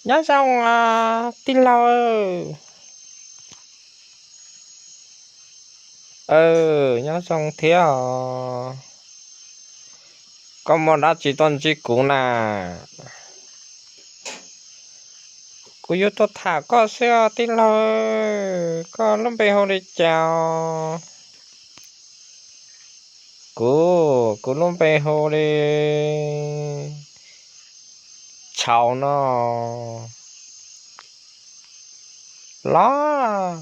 Nyob zoo tij laug. Nyob zoo thiab os. Koj muaj dab tsi tuaj ntsib kuv na? Kuv yuav tuaj tham koj xwb os tij laug. Koj lub npe hu li cas? Kuv, kuv lub npe hu li Tshauv no. Los,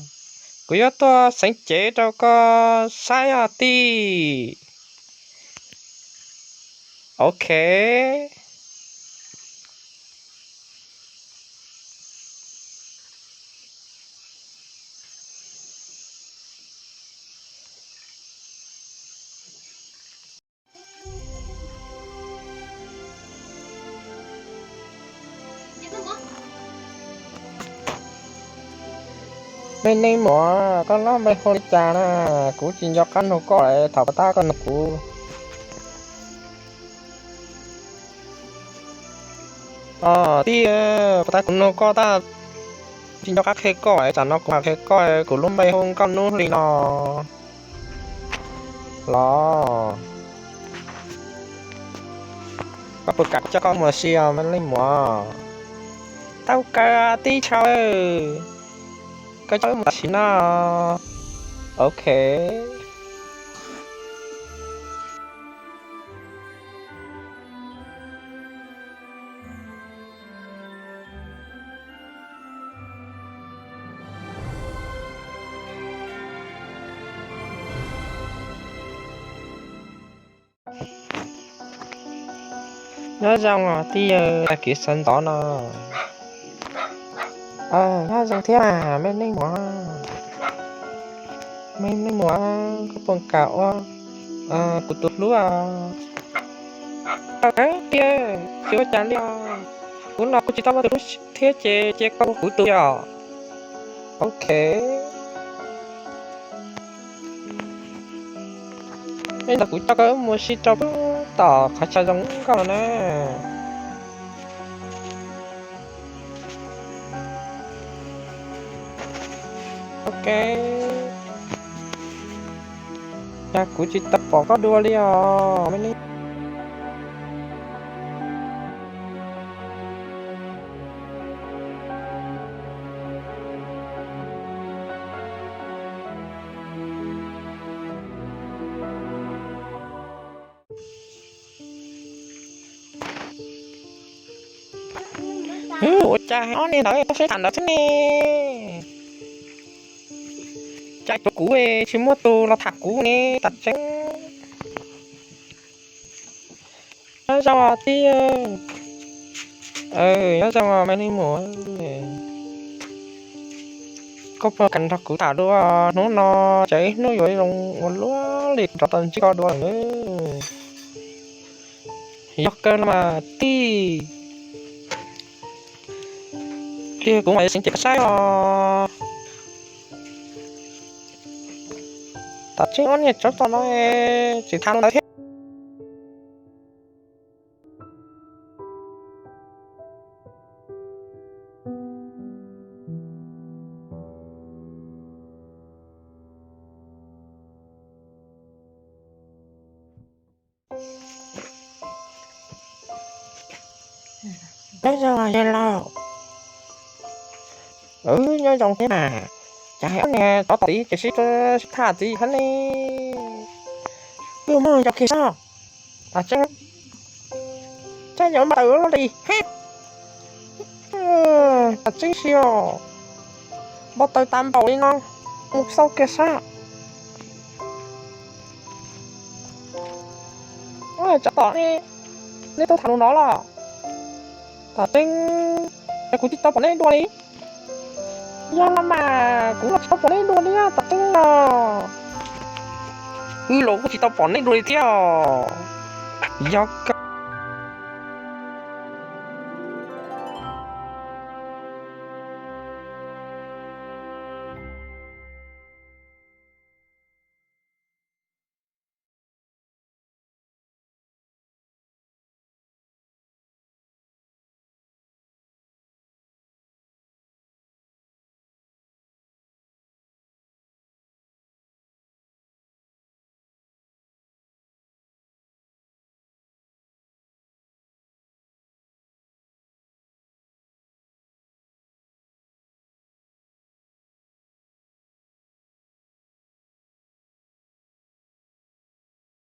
kuv yuav tuaj xeev cev rau koj saib os tij. Ok. Me neeg muam, koj lub npe hu li cas na? Kuv tsis nco qab nug koj, thaum pab tab koj nug kuv. Tij, pab tab kuv nug koj tab, tsis nco qab qhia koj, tsam no kuv mam qhia koj, kuv lub npe hu Nkauj Nub Hli no. Los, koj puas kam coj koj mus ua si os me neeg muam? Tau kawg tij Tshauv, koj coj wb mus tam sim no. Ok. Nyob zoo os tij, tag kis sawv ntxov no. Nyob zoo thiab me neeg muam. Me neeg muam, koj puas kam ua kuv tus hlub? Tij, tsis ua cas li os. Kuv no kuv tsis tau muaj tus hlub thiab ces cia koj ua kuv tus yom. Ok. Ntawd kuv coj koj mus si rau pem tom qhov chaw zoo nkauj no na. Ok. Cas kuv tsis tau pom koj dua li os me neeg. Ua cas ob niag ntawd tuaj sib tham ntawd xwb ne? Cas cuag kuv tsis muaj tus los tham kuv ne, tam tseeb. Nyob zoo tij. Nyob zoo me neeg muam. Koj puas kam nrog kuv tham dua? Hnub no ces ib hnub yuav zoo ua luaj li rov tau ntsib koj dua lawm. Yog kawg no mas tij. Tiag kuv mam yuav xeev cev koj saib os. Tam tseeb ob niag tsov tom no tsis tham ntawd thiab. Nyob zoo yawg laus. Nyob zoo thiab mas. Cas hais ob niag tsov tom tid ces sib sib tham tid thiab ne? Wb mus yos kiag sab. Tam tseeb, tseeb yuav npau taws luaj li. Tam tseeb si os, npau taws tas npaum li no, mus xauj kiag sab. Tsov tom ne, neb tuaj tham lus no los? Tam tseeb, kuv tsis tau pom neb dua li. Yog no mas kuv los tsis tau pom neb dua li, tam tseeb no. Wb los kuj tsis tau pom neb dua li thiab os. Yog kawg